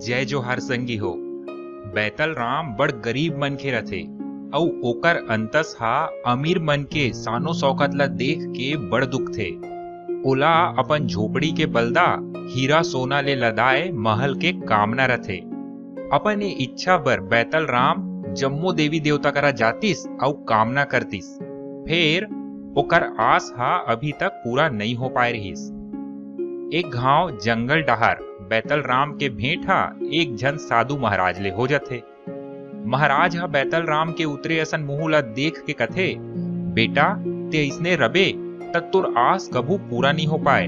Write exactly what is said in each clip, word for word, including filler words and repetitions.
जय जोहार संगी हो। बैतल राम बड़ गरीब मनखे रथे, अउ ओकर अंतस हा अमीर मन के सानो सौकत ला देख के बड़ दुखथे। ओला अपन झोपड़ी के बलदा हीरा सोना ले लदाए महल के कामना रथे। अपन ए इच्छा बर बैतल राम जम्मो देवी देवता करा जातिस अउ कामना करतिस, फेर ओकर आस हा अभी तक पूरा नइ हो पाए रिहिस। एक घांव जंगल डहार बैतल राम के भेंट हा एक झन साधु महाराज ले हो जथे। महाराज हा बैतल राम के उतरे असन मुंह ला देख के कथे, "बेटा, ते अइसने रबे, त तोर आस कभू पूरा नइ हो पाए।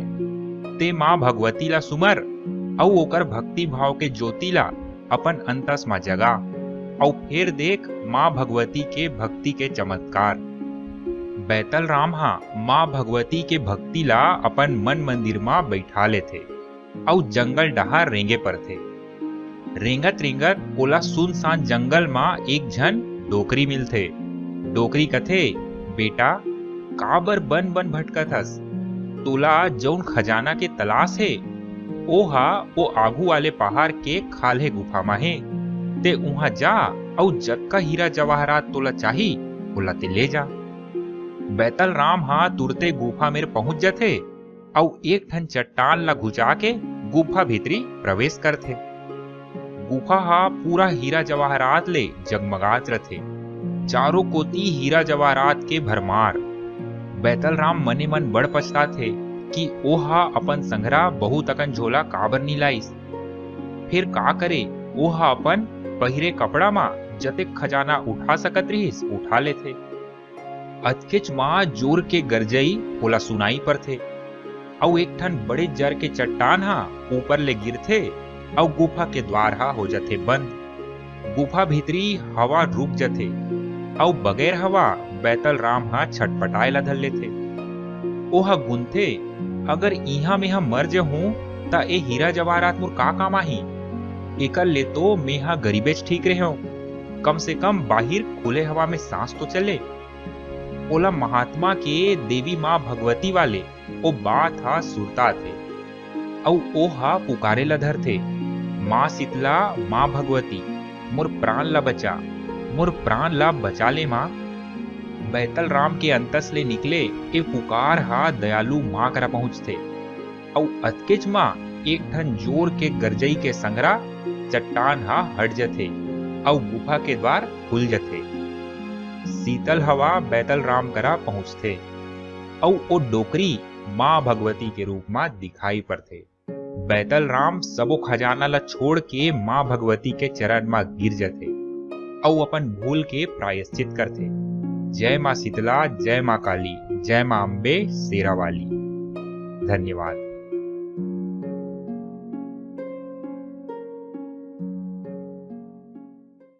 ते मां भगवती ला सुमर, अउ ओकर भक्ति भाव के ज्योति ला अपन अंतस मा जगा, अउ फेर देख मां भगवती के भक्ति के चमत्कार।" बैतल राम हा मां भगवती के भक्ति ला अपन मन मंदिर मा बइठा लेथे, अउ जंगल डहार रेंगे परथे। रेंगत रेंगत ओला सुनसान जंगल मा एक झन डोकरी मिलथे। डोकरी कथे, "बेटा, काबर बन बन भटकत हस? तोला जउन खजाना के तलाश हे, ओ हा ओ आगू वाले पहाड़ के खाल्हे गुफा मा हे। ते उहां जा, अउ जतका हीरा जवाहरात तोला चाही, ओला ते ले जा।" बैतल राम हा तुरते गुफा मेर पहुंच जथे, अउ एक ठन चट्टान ला घुचा के गुफा भीतरी प्रवेश करथे। गुफा हा पूरा हीरा जवाहरात ले जगमगात रथे। चारों कोती हीरा जवाहरात के भरमार। बैतल राम मने मन बड़ पछताथे कि ओहा अपन संघरा बहुत अकन झोला काबर नी लाइस। फिर का करे, ओहा अपन पहिरे कपड़ा मा जतेक खजाना उठा सकत रिहिस, उठा लेथे। अतकेच मा जोर के गरजई ओला सुनाई परथे, अउ एक ठन बड़े जर के चट्टान हा ऊपर ले गिरथे, अउ गुफा के द्वार हा हो जथे बंद। गुफा भीतरी हवा रुक जथे, अउ बगैर हवा बैतल राम हा छटपटाए ला धर लेथे। ओहा गुनथे, "अगर इहां मेहा मर जहूं, त ए हीरा जवाहरात मोर का काम आही? एकर ले तो मेहा गरीबेच ठीक रेहेंव। कम से कम बाहिर खुले हवा में सांस तो चले।" ओला महात्मा के देवी मां भगवती वाले ओ बात हा सुरताथे, अउ ओहा पुकारे ला धरथे, "मां शीतला, मां भगवती, मोर प्राण ला बचा, मोर प्राण ला बचा ले मां।" बैतल राम के अंतस ले निकले ए पुकार हा दयालु मां करा पहुंचथे, अउ अतकेच मा एक ठन जोर के गरजई के संघरा चट्टान हा हट जथे, अउ गुफा के द्वार खुल जथे। शीतल हवा बैतल राम करा पहुंचथे, अउ ओ डोकरी मां भगवती के रूप मा दिखाई परथे। बैतल राम सबो खजाना ला छोड़ के मां भगवती के चरण मा गिर जथे, अउ अपन भूल के प्रायश्चित करथे। जय मां शीतला, जय मां काली, जय मां अम्बे शेरा वाली। धन्यवाद।